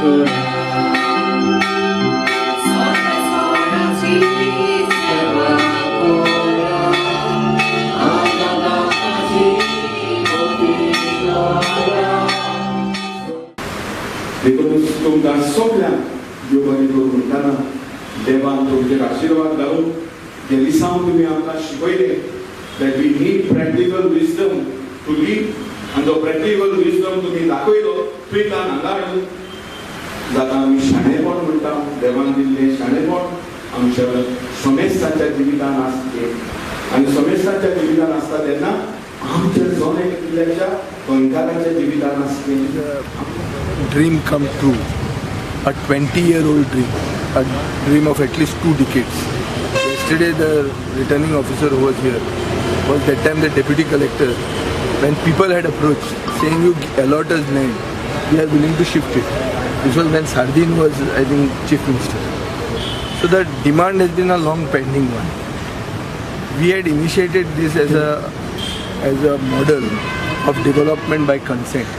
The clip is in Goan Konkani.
करा. सोंपेपणाची सेवा करा, आनंदाची भक्ती करा. देखून तुमकां सगल्यांक देव बरें करूं म्हणटाना, देवान तुमचेर आशिर्वाद घालून. जे लिसांव तुमी आमकां शिकयलें that we need practical wisdom to live, आनी तो प्रॅक्टिकल विजडम तुमी दाखयलो, पिकान हांगा हाडून जाका आमी शाणेपण म्हणटा, देवान दिल्लें शाणेपण आमच्या समेस्तांच्या जिवितान आसचें. आनी समेस्तांच्या जिवितान आसता तेन्ना आमच्या जण एकल्याच्या गोंयकाराच्या जिवितान आसचें. Dream come true, a 20-year-old dream, a dream of at least 2 decades. Yesterday, the returning officer who was here was that time the deputy collector. When people had approached saying, "You allot us land, we are willing to shift it." This was when Sardinha was, I think, chief minister. So the demand has been a long pending one. We had initiated this as a model of development by consent.